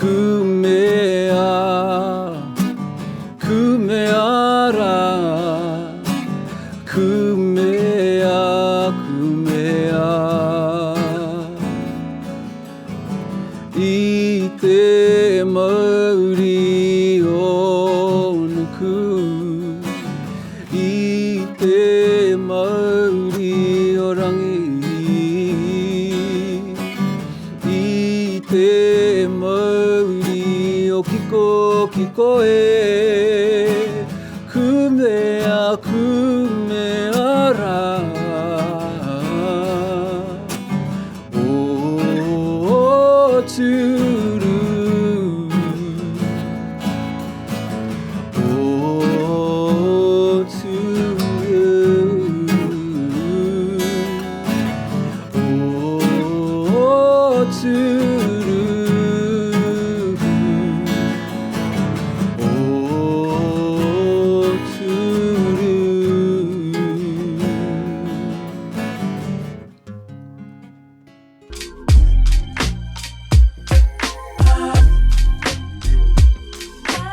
Kumea, kumea rā. Kumea, kumea. I te mauri o nuku, I te mauri o rangi, I te mauri o kiko kiko e, Kumea, kumea rā. O Turu, o Turu, o Turu, o Turu.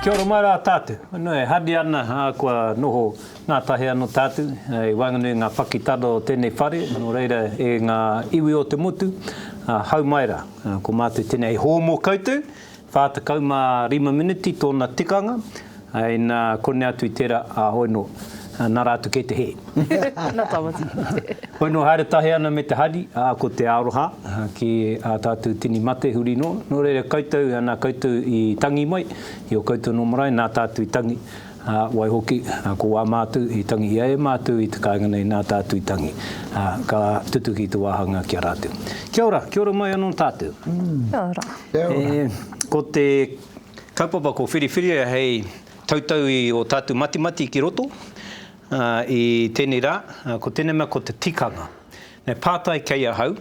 Kia ora mai rā tātou. Nō e hari ana ā, kua noho ngātahi anō tātou i waenganui i ngā pakitara o tēnei whare, nō reira e ngā iwi o te motu, ā, hau mai rā. Ko mātou tēnei hei hō mō koutou, 45 miniti tōna tikanga, ina kone atu i tērā, ā, hoi nō, nā rātou kei te hē. Nā Tamati. Hoi nō haere tahi ana me te hari, ā, ko te aroha ki ā tātou tini mate huri noa. Nō reira koutou, nā koutou i tangi mai, i ō koutou nō marae, nā tātou i tangi, ā, waihoki, ko wā mātou i tangihia e mātou i te kāinga nei, nā tātou i tangi, ā, ka tutuki te wāhanga ki a rātou. Kia ora, kia ora mai anō tātou. Kia ora. Kia ora. E, ko te kaupapa ko Whiriwhiria hei tautau i ō tātou matimati ki roto, ā, i tēnei rā, ko tēnei mea ko te tikanga. Me pātai kei ahau,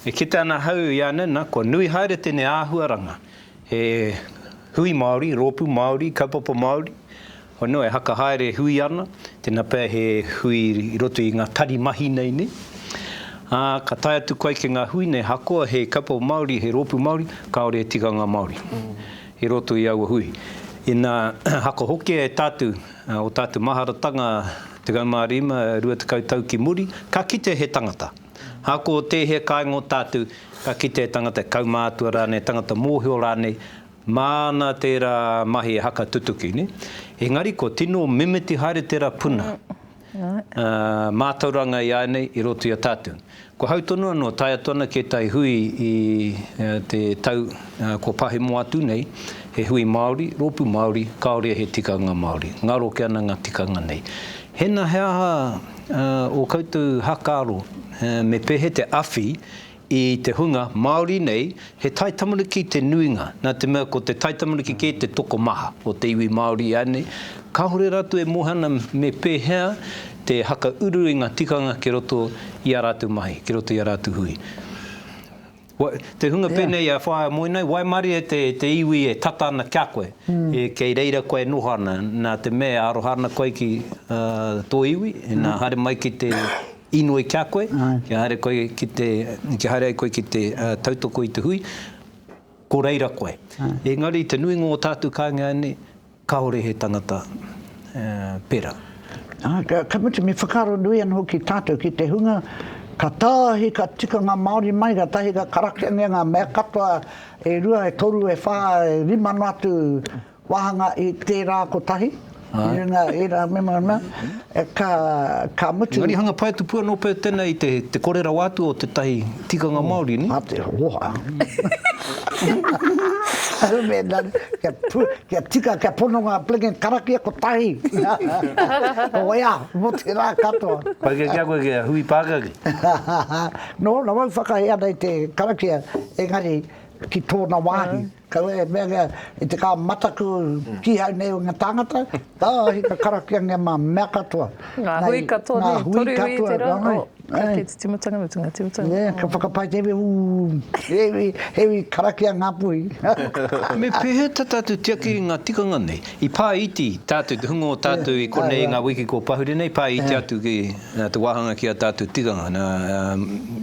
e kite ana ahau i a Nana, kua nui haere tēnei āhuaranga, He hui Māori, rōpū Māori, kaupapa Māori, hono e haka haere hui ana, tēnā pea he hui i roto i ngā tari mahi nei nē. Ā, ka tae atu koe ki ngā hui nei, hakoa he kaupapa Māori, he rōpū Māori, kāore he tikanga Māori i roto i aua hui. Ina haka hokia e tātou ō tātou maharatanga 15, 20 tau ki muri, ka kite he tangata. Ahakoa tēhea kāinga o tātou, ka kite he tangata, he kaumātua rānei, he tangata mōhio rānei, māna tērā mahi e haka tutuki, nē? Engari kua tino mimiti haere tērā puna mātauranga i āianei i roto i a tātou. Ko hau tonu anō, tae atu ana ki ētahi hui i te tau kua pahemo atu nei, he hui Māori, rōpū Māori, kāore he tikanga Māori. Ngaro kē ana ngā tikanga nei. Hena he aha ō koutou hakaaro me pēhea te awhi i te hunga Māori nei, he taitamariki te nuinga, nā te mea ko te taitamariki kē te tokomaha o te iwi Māori ānei, kāore rātou e mōhio ana me pēhea te hakauru i ngā tikanga ki roto i ā rātou mahi, ki roto i ā rātou hui. Te hunga pēnei i a Whaea Moenai, waimarie te, te iwi e tata ana ki a koe, e, kei reira koe e noho ana, nā te mea e aroha ana koe ki uh, tō iwi, nā haere mai ki te inoi ki a koe, kia haere koe ki te, kia haere ai koe ki te uh, tautoko i te hui, ko reira koe. Engari te nuinga o tātou kāinga nei, Kāore he tangata pera. Ā, ka mutu me whakaaro nui anō hoki tātou ki te hunga katahi ka tika ngā Māori mai, katahi ka karakiangia ngā mea katoa e rua, e toru, e whā, e rima noa atu wāhanga i tērā kotahi, i runga i ērā mema, mea, ka, ka mutu. Engari hanga pai atu pū anō pea tēnā i te, te kore rawa atu o tētahi tikanga Māori, nē? Ā te oha. Mēnā, kia, pu, kia tika, kia pono ngā blinking karakia kotahi. Ko wai a, mō te rā katoa. Pai kei kia koe kia hui pākaki. Nō, nā wau whakahe ana i te karakia, engari ki tōna wāhi. Kaua e mea kia, i te kā mataku kīhai nei o ngā tāngata, kāhi ka karakiangia mā mea katoa. Ngā hui katoa, nē, toru hui i te rā, oh, ka kē te timatanga, mutunga, timatanga. Nē, ka whakapai te iwi, ū, he iwi, he iwi karakia Ngāpuhi. Me pēhea tā tātou tiaki i ngā tikanga nei? I pā iti tātou, te hunga o tātou i konei i ngā wiki kua pahure nei, pā iti atu ki te wāhanga ki ā tātou tikanga. Nā,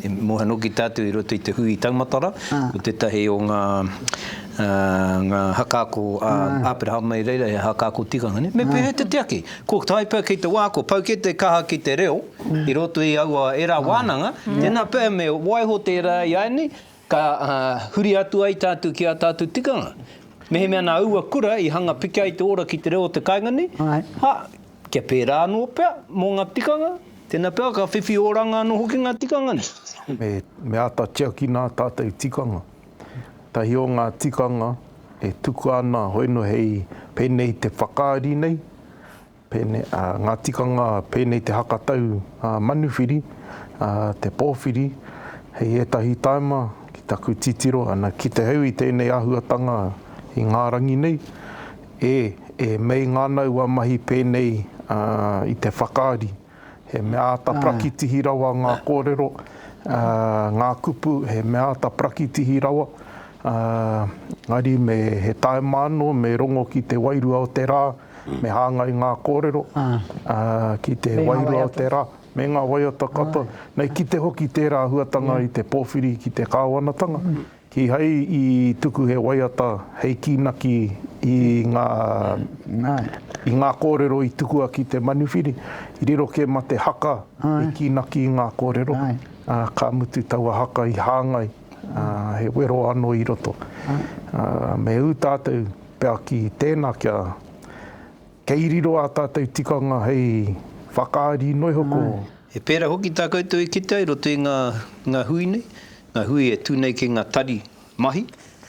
e mōhio anō ki tātou i roto i te hui taumata rā, ko tētahi o ngā. Ngā hakaako a Aperahama i reira he hakaako tikanga, nē? Me pēhea te tiaki? Ko tae pea ki te wā, ko pau kē te kaha ki te reo i roto i aua ērā wānanga, tēnā pea me waiho tērā i āianei, ka huri atu ai tātou ki ā tātou tikanga. Mehemea nā aua kura i hanga piki ai te ora ki te reo o te kāinga nei, ha, kia pērā anō pea mō ngā tikanga, tēnā pea ka whiwhi oranga anō hoki ngā tikanga nei. Me, me āta tiakina ā tātou tikanga. Tahi o ngā tikanga e tukua ana hoino hei pēnei te whakaari nei, pēnei, ā, ngā tikanga pēnei te hakatau manuwhiri, ā, te pōwhiri, hei ētahi taima, ki taku titiro, ana, ki te hau i tēnei āhuatanga i ngā rangi nei, e, e meinga ana ua mahi pēnei, ā, i te whakaari. He mea āta parakitihi rawa ngā kōrero, ngā kupu, he mea āta parakitihi rawa, engari me he taima anō, me rongo ki te wairua o te rā, me hāngai ngā kōrero ki te wairua o te rā, me ngā waiata katoa. Nei kite hoki tērā āhuatanga i te pōwhiri ki te kāwanatanga, Kīhai i tuku he waiata hei kīnaki i ngā, i ngā kōrero i tukua ki te manuwhiri, i riro kē ma te haka e kīnaki i ngā kōrero, ā, ka mutu taua haka i hāngai, ā, he wero anō i roto. Ā, me ū tātou pea ki tēnā kia, kei riro ā tātou tikanga hei whakaari noa iho ko. He pērā hoki tā koutou i kite ai i roto i ngā, ngā hui nei, ngā hui e tū nei ki ngā tari mahi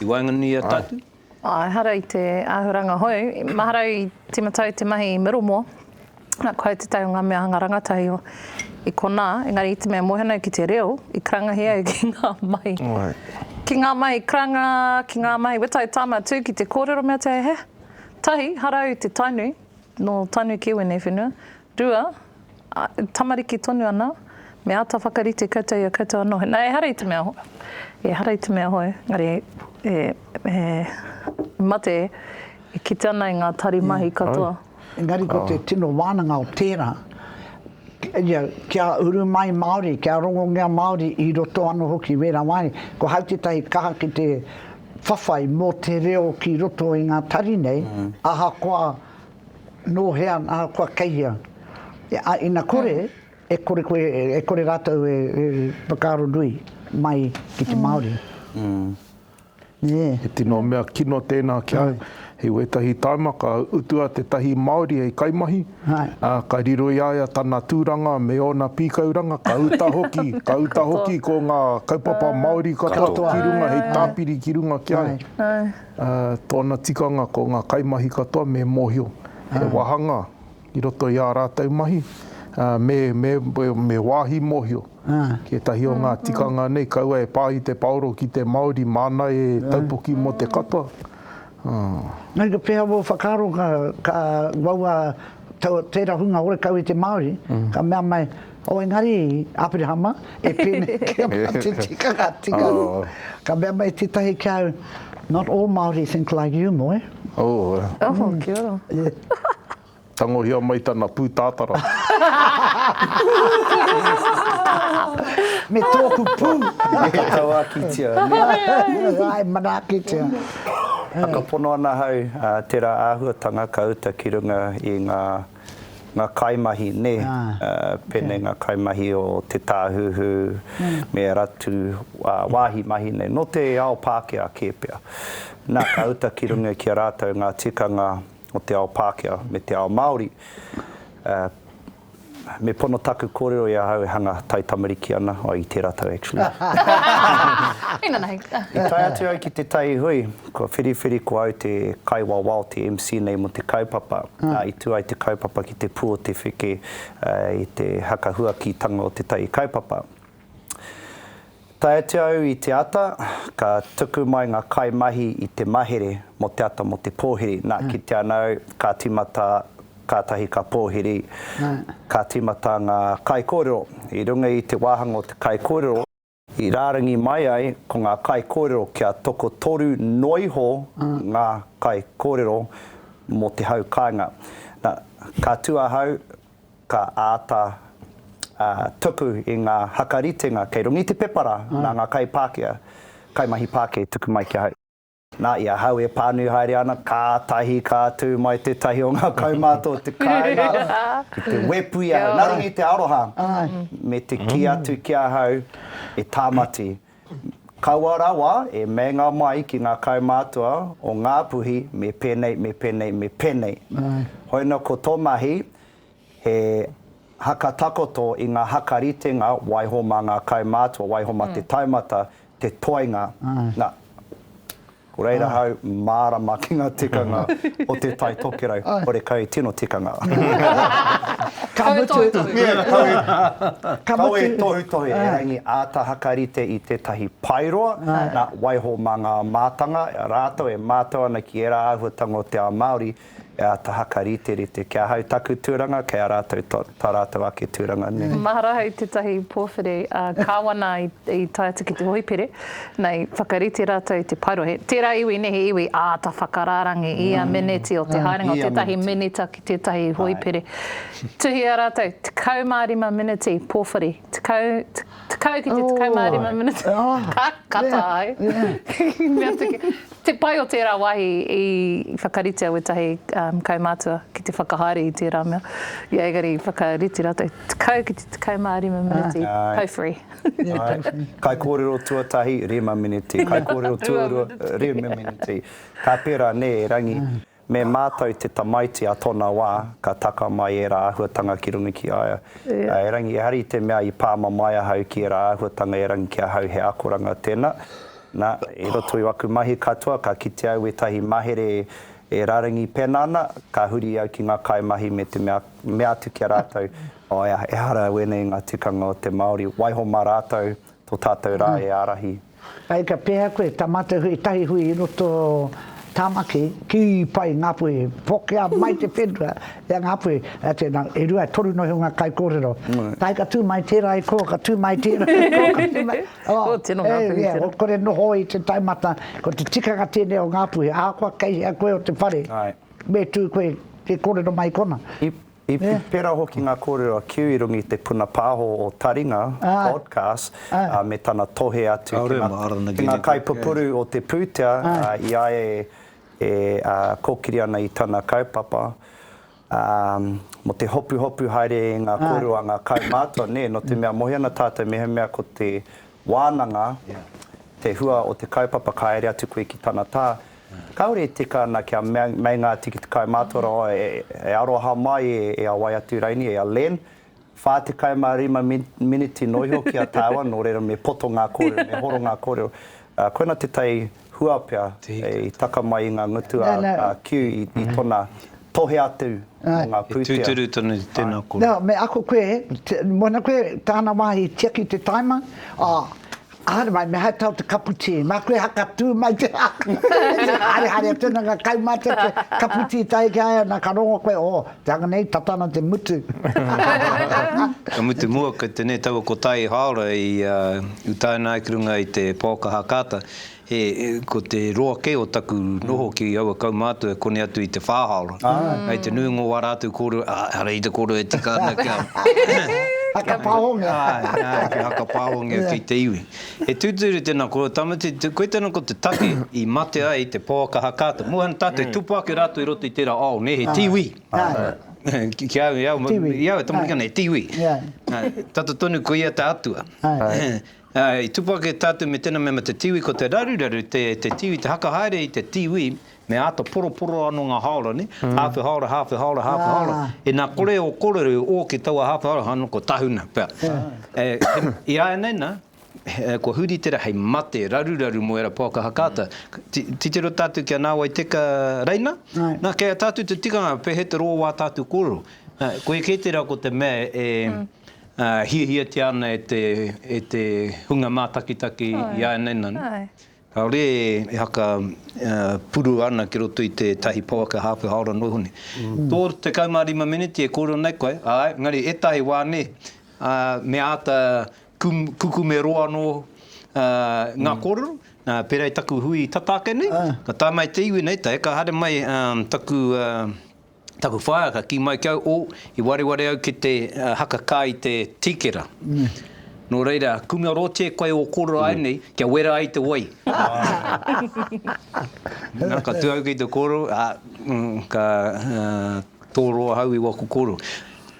i waenganui i a tātou. Ā, ehara i te āhuranga hou. Mahara au i tīmata au te mahi i Middlemore, nā, ko au tētahi o ngā mea hanga rangatahi o, i konā, engari i te mea mōhio nei ki te reo, i karangahia au ki ngā mahi, ki ngā mahi karanga, ki ngā mahi wetai tāma tū ki te kōrero mea te he. Tahi, hara au i te Tainui, nō Tainui kē wēnei whenua. Rua, tamariki tonu ana, me āta whakarite koutou i a koutou anō. Nā, ehara i te mea, ehara i te mea hou, engari e, e, mate e kite ana i ngā tari mahi katoa. Engari ko te tino wānanga o tērā, ia, kia uru mai Māori, kia rongongia Māori i roto anō hoki wērā wāhi. Ko hau tētahi kaha ki te whawhai mō te reo ki roto i ngā tari nei, ahakoa nō hea, ahakoa kei hea. A, ina kore, e kore koe, e kore rātou e, e whakaaro nui mai ki te Māori. Nē. He tino mea kino tēnā ki a au. Hei wētahi taima ka utua tētahi Māori hei kaimahi, ā, ka riro i a ia tana tūranga me ōna pīkauranga, ka uta hoki, ka uta hoki ko ngā kaupapa Māori katoa ki runga hei tāpiri ki runga ki a ia. Ā, tōna tikanga ko ngā kaimahi katoa me mōhio he wāhanga i roto i ā rātou mahi, ā, me, me, me wāhi mōhio ki ētahi o ngā tikanga nei, kaua e pā i te paoro ki te Māori, māna e taupoki mō te katoa. Ā. Nā reira, pēhea wō whakaaro ka, ka uaua taua, tērā hunga horekau i te Māori, ka mea mai, Oh, engari, Aperehama, e pēnei kia te tikanga, tikanga. Ka mea mai tētahi ki a au, Not all Māori think like you, Moe. Oh, Oh, kia ora. Yeah. Tangohia mai tana pūtātara. Me tōku pū. Tauākītia, nē? Āe, manaakitia. Whakapono ana ahau, tērā āhuatanga ka uta ki runga i ngā ngā kaimahi, nē, pēnei ngā kaimahi o Te Tāhuhu me ērā atu wāhi mahi nei, nō te ao Pākehā kē pea. Nā, ka uta ki runga ki a rātou ngā tikanga o te ao Pākehā me te ao Māori. Me pono taku kōrero i ahau e hanga taitamariki ana, oh, i tērā tau actually. Inanahi. I tae atu au ki tētahi hui, kua whiriwhiri ko au te kaiwawao, te MC nei mō te kaupapa. Ā, i tū ai te kaupapa ki te pū o te wheke i te hakahuakitanga o tētahi kaupapa. Tae atu au i te ata, ka tuku mai ngā kaimahi i te mahere mō te ata mō te pōhiri. Nā, kite ana au, ka tīmata, kātahi ka pōhiri, ka tīmata ngā kaikōrero. I runga i te wāhanga o te kaikōrero, i rārangi mai ai ko ngā kaikōrero kia tokotoru noa iho ngā kaikōrero mō te hau kāinga. Nā, ka tū ahau, ka āta tuku i ngā hakaritenga kei runga i te pepa rā nā ngā kai Pākehā, kaimahi Pākehā i tuku mai ki ahau. Nā, i ahau e pānui haere ana, kātahi ka tū mai tētahi o ngā kaumātua o te kāinga ki te wepu i ahau, nā runga i te aroha, me te kī atu ki ahau, E Tāmati, kaua rawa e meinga mai ki ngā kaumātua o Ngāpuhi me pēnei, me pēnei, me pēnei. Hoina ko tō mahi, he hakatakoto i ngā hakaritenga waiho mā ngā kaumātua, waiho mā te taumata, te toenga, nā, ko reira ahau mārama ki ngā tikanga o te Tai Tokerau, horekau i tino tikanga. Ka mutu. Kaua e tohutohu, erangi āta hakarite i tētahi paeroa, nā, waiho mā ngā mātanga, rātou e mātau ana ki ērā āhuatanga o te ao Māori, E āta hakariterite ki ahau taku tūranga, kei a rātou tā rātou ake tūranga nē. Mahara ahau tētahi pōwhiri kāwana i tae atu ki te hōhipere, na i whakarite rātou i te paerohe. Tērā iwi nē he iwi āta whakarārangi i ia meneti o te haerenga o tētahi minita ki tētahi hōhipere. Tuhia rātou, 15 meneti pōwhiri, 10, 10 ki te 15 meneti, ka kata ai. Mea atu ki. Te pai o tērā wāhi i whakaritea wētahi kaumātua ki te whakahaere i tērā mea. Ia engari i whakarite rātou, 10 ki te 15 miniti, powhiri. Āe. Kaikōrero tuatahi, rima miniti. Kaikōrero tuarua, rima miniti. Ka pērā, nē, erangi, me mātau te tamaiti a tōna wā, ka taka mai ērā āhuatanga ki runga ki a ia. Erangi, ehara i te mea i pā mamae ahau ki ērā āhuatanga, erangi ki ahau he akoranga tēnā. Nā, i roto i waku mahi katoa, ka kite au ētahi mahere e rarangi pēnā ana, ka huri au ki ngā kaimahi me te mea, mea atu ki a rātou, oh, ehara wēnei ngā tikanga o te Māori, waiho mā rātou tō tātou rā e ārahi. Pai ka pēhea koe, tā mātou hui tahi hui i roto Tāmaki, kī pai Ngāpuhi, pokea mai te whenua i a Ngāpuhi, a tēnā, e rua, e toru noa iho ngā kaikōrero. Tahi ka tū mai tērā i kō, ka tū mai tērā i kō, ka tū mai, oh, oh, tino Ngāpuhi e, yeah, kore noho i te taumata, ko te tikanga tēnei o Ngāpuhi, ahakoa kei hea koe o te whare, me tū koe te kōrero mai i kona. I I pērā hoki ngā kōrero a Q i runga i te puna pāho o Taringa podcast me tana tohe atu ki ngā kaipupuru o te pūtea i a ia e kōkiri ana i tana kaupapa mō te hopuhopu haere i ngā kōrero a ngā kaumātua, nē, nō te mea mohi ana tātou mehemea ko te wānanga te hua o te kaupapa ka haere atu koe ki tana tā, Kāore e tika ana kia meinga atu ki te kaumātua rawa e aroha mai e a wai atu raini, e a Len. 45 miniti noa iho ki a tāua, nō reira me poto ngā kōrero, me horo ngā kōrero. Koina tētahi hua pea i taka mai i ngā ngutu a Q i tona tohe atu mō ngā pūtea. He tūturu tonu tēnā kōrero. Me ako koe, mōna koe tāna wāhi tiaki te taima, ā, Haere mai, me haere tau te kapu tī. Mā koe haka tū mai te haka. Haere, haere atu ana ngā kaumātua te kapu tī tahi ki a ia, nā ka rongo koe, oh, te hanga nei, tata ana te mutu. Ka mutu mua ko tenei taua kotahi haora i utaina ai ki runga i te pouaka hakaata, he, ko te roa ke o taku noho ki aua kaumātua e koni atu i te whā haora. Hei te nuinga o wā rātou kōrero, ā, ehara i te kōrero e tika ana kia. Hakapāhongia. Āe, āe, kia hakapāhongia ki te iwi. He tūturu tēnā kōrero, Tamati, koe tēnā ko te take i mate ai te pouaka hakaata. Mua ana tātou, tupu ake rātou i roto i tērā ao, nē, he tīwī. Ki au, i au, i au e tamariki ana, he tīwī. Tata tonu ko ia te atua. I tupu ake tātou me tēnā mea me te tīwī, ko te raruraru, te tīwī, te haka haere i te tīwī, Me āta poroporo anō ngā hāora, nē? Hāwhe hāora, hāwhe hāora, hāwhe hāora. Ina kore ō kōrero i ō ki taua hāwhe hāora, hānō ko tahuna pea. I āianei nā, kua huri tērā hei mate raruraru mō ērā pouaka hakaata. Titiro tātou ki a Nāwai Teka Reina, nā, kei a tātou te tikanga pēhea te roa o ā tātou kōrero. Koia kē tērā ko te mea e hiahiatia ana e te hunga mātakitaki i āianei nā, nē? Kāore e haka puru ana ki roto i tētahi pouaka hāwhe hāora noa iho nei. Tō 15 meneti e kōrero nei koe, āe, engari ētahi wā nē, me āta kukume roa anō ngā kōrero, pērā i taku hui tata ake nei, ka tae mai te iwi nei, tae ka haere mai taku Taku whaea ka kī mai ki au, oh, i wareware au ki te haka kā i te tīkera. Nō reira, kumea rotia koe ō kōrero āianei kia wera ai te wai. Nā, ka tū au ki te kōrero, ā, ka tōro ahau i waku kōrero.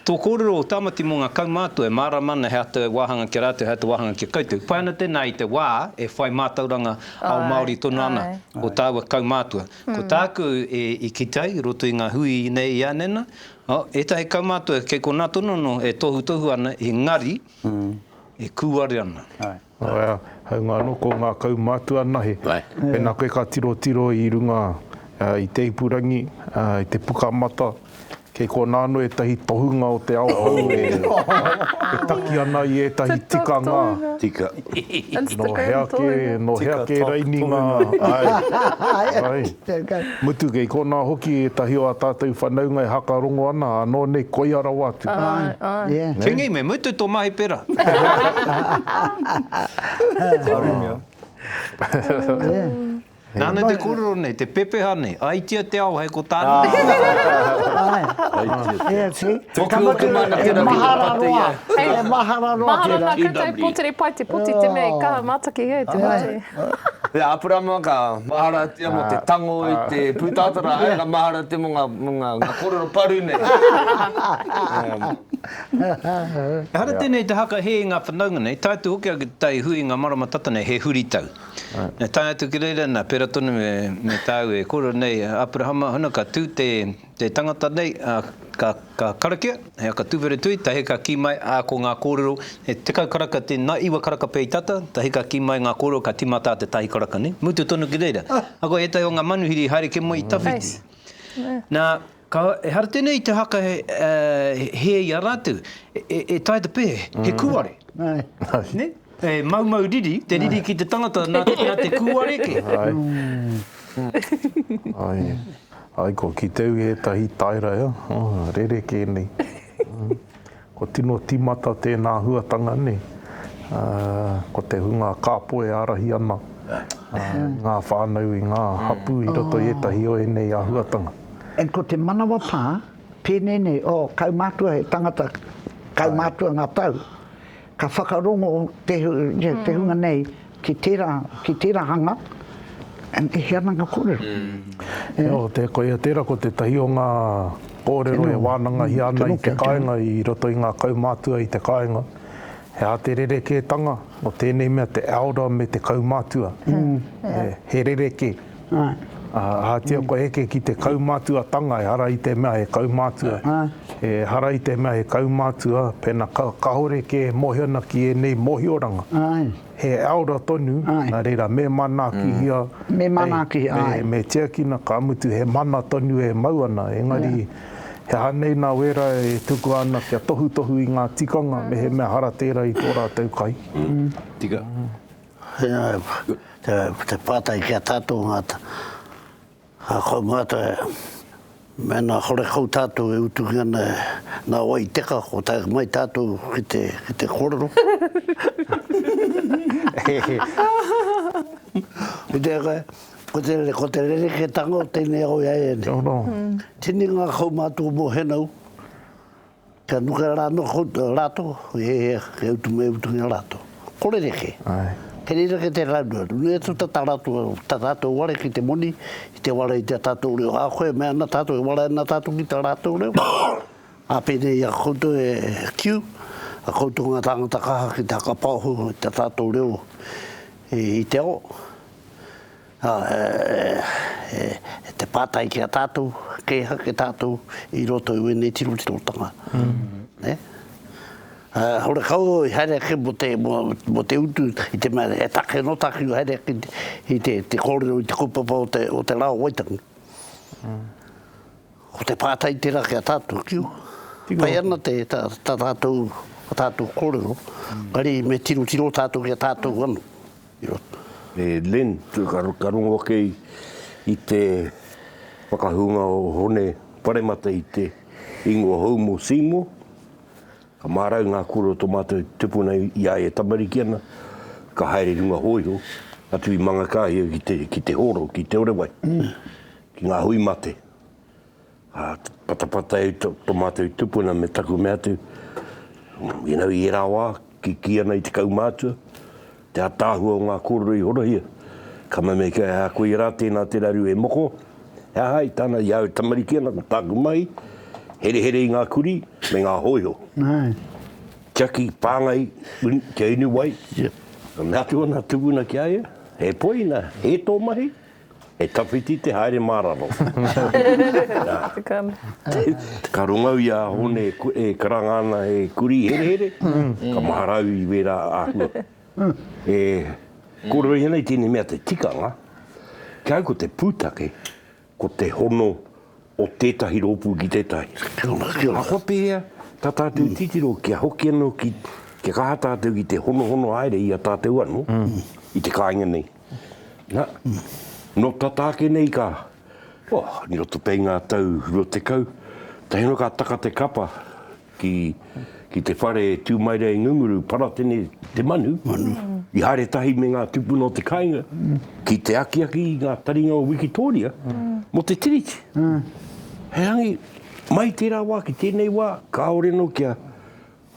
Tō kōrero o Tāmati mō ngā kaumātua e mārama ana he aha te wāhanga ki a rātou, he aha te wāhanga ki a koutou. Pai ana tēnā i te wā e whai mātauranga ao Māori tonu ana o tāua kaumātua. Ko tāku i kite ai i roto i ngā hui nei i a Nena, ētahi kaumātua kei konā tonu anō e tohutohu ana engari e kūare ana. Hāunga anō ko ngā kaumātua anahe. Pēnā koe ka tirotiro i runga i te ipurangi, i te pukamata, kei konā anō ētahi tohunga o te ao hou e taki ana i ētahi tikanga. Tika. Nō hea kē, nō hea kē raini ngā, āe, āe. Mutu kei konā hoki ētahi o ā tātou whanaunga e hakarongo ana, anō nei koia rawa atu. Āe, āe. Kingi, me mutu tō mahi pera. Harumia. Nāna te kōrero nei, te pepeha nei, aitia te ao hei ko tāna. Aitia te ao. Ka mutu, he mahara roa, he mahara roa tērā. Mahara nā koutou pōtiri pai te poti te mea i kaha mātakihia e te poti. Te Aperama ka maharatia mō te tango i te pūtātara, āe, ka maharatia mō ngā kōrero paru nei. Ehara tēnei te haka hē i ngā whanaunga nei, tae atu hoki au ki te tae hui i ngā marama tata nei, he huritau. E tae atu ki reira, nā, pērā tonu me, me tāu e kōrero nei, Aperahama, huna ka tū te, te tangata nei, ā, ka, ka karakia, he aka tūwheretui, tahi ka kī mai, ā, ko ngā kōrero, he 10 karaka te, nā, iwa karaka pea i tata, tahi ka kī mai ngā kōrero ka tīmata te tahi karaka, nē, mutu tonu ki reira. Ā, ko ētahi o ngā manuhiri i haere kē mai i tawhiti. Nā, Ka, ehara tēnei i te haka he, hē i a rātou, e, e taea te pē, he kūare. Nē? E maumau riri, te riri ki te tangata nā, nā te kūare kē. Ai. Ai. Ai, ko kiteu ētahi taera, ea, oh, rerekē nei. Kua tino tīmata tēnā āhuatanga nei, ko te hunga kāpō e ārahi ana i ngā whānau, i ngā hapū i roto i ētahi o ēnei āhuatanga. And ko te manawapā, pēnei nei, oh, kaumātua he tangata, kaumātua ngā tau, ka whakarongo te hunga nei ki tērā, ki tērā hanga, and e hea ana ngā kōrero. Eo, te, koia tērā ko tētahi o ngā kōrero e wānangahia ana i te kāinga, i roto i ngā kaumātua i te kāinga. He aha te rerekētanga o tēnei mea te elder me te kaumātua? He rerekē. Ahatia kua eke ki te kaumātuatanga, ehara i te mea he kaumātua. Ehara i te mea he kaumātua, pēnā kāore kē e mōhio ana ki ēnei mōhioranga. He elder tonu, nā reira me manaakihia, me manaakihia, me, me tiakina, ka mutu he mana tonu e mau ana, engari he aha nei nā wērā e tukua ana kia tohutohu i ngā tikanga mehemea hara tērā i tō rātou kai. Tika. Te pātai ki a tātou ngā kaumātua, mēnā horekau tātou e utungia ana nā wai teka kua tae mai tātou ki te, ki te kōrero. Ko te, ko te, ko te rerekētanga o tēnei ao i a ēnei. Tini ngā kaumātua mō Henau, Kia nuka rā anō koutou, rātou, he, he utu me utungia rātou. Kore reke. Ae. He rerekē te rāua. Nui atu tā tātou, tā tātou ware ki te moni, i te ware i tā tātou reo. A koe, mea ana tātou, e ware ana tātou ki tā rātou reo. A pēnei i a koutou e Q, a koutou ngā tāngata kaha ki te hakapaoho i tā tātou reo i te ao. Ā, e te pātai ki a tātou, kei hake tātou i roto i wēnei tirotirotanga. Nē? Ā, horekau i haere ake mō te, mō te utu i te mea he take nō tāku i haere ake i te, te kōrero i te kaupapa o te, o te rā o Waitangi. Ko te pātai tērā ki a tātou, kiu. Pai ana te, tā, tā tātou, tā tātou kōrero, engari me tirotiro tātou ki a tātou anō. I roto. E Lynn, ka rongo ake i te whakahunga o Hone Paremata i te ingoa hou mō Seymour. Ka mārau ngā kura o tō mātou tupuna i a ia e tamariki ana, ka haere i runga hōiho atu i Mangakāhia ki te, ki te hōro, ki Te Orewai, ki ngā hui mate. Ka patapata e tō mātou tupuna me taku mea atu, you know, i ērā wā, kikī ana i te kaumātua, te ataahua o ngā kōrero i horahia. Ka mea ki a koia rā tēnā te raru e moko, he aha i tāna i a au e tamariki ana ko tāku mahi, herehere i ngā kurī me ngā hōiho. Tiaki, whāngai, kia inu wai. Ka mea atu ana tupuna ki a ia, he poina, he tō mahi, he tawhiti te haere mā raro. Ka rongo au i a Hone e karanga ana he kurī herehere, ka mahara au i wērā āhua. E kōrero iho nei tēnei mea te tikanga, ki a au ko te pūtake, ko te hono o tētahi rōpū ki tētahi. Kia ora, kia ora. Ahakoa pēhea tā tātou titiro kia hoki anō ki, kia kaha tātou ki te honohono haere i a tātou anō i te kāinga nei. Nā, nō tata ake nei ka, oh, i roto pea i ngā tau 20, tahi anō ka taka te kapa ki, ki te whare e tū mai rā i Ngunguru, Paratene te manu, i haere tahi me ngā tūpuna o te kāinga ki te akiaki i ngā taringa o Wikitōria mō te Tiriti. He rangi, mai tērā wā ki tēnei wā, kāore anō kia,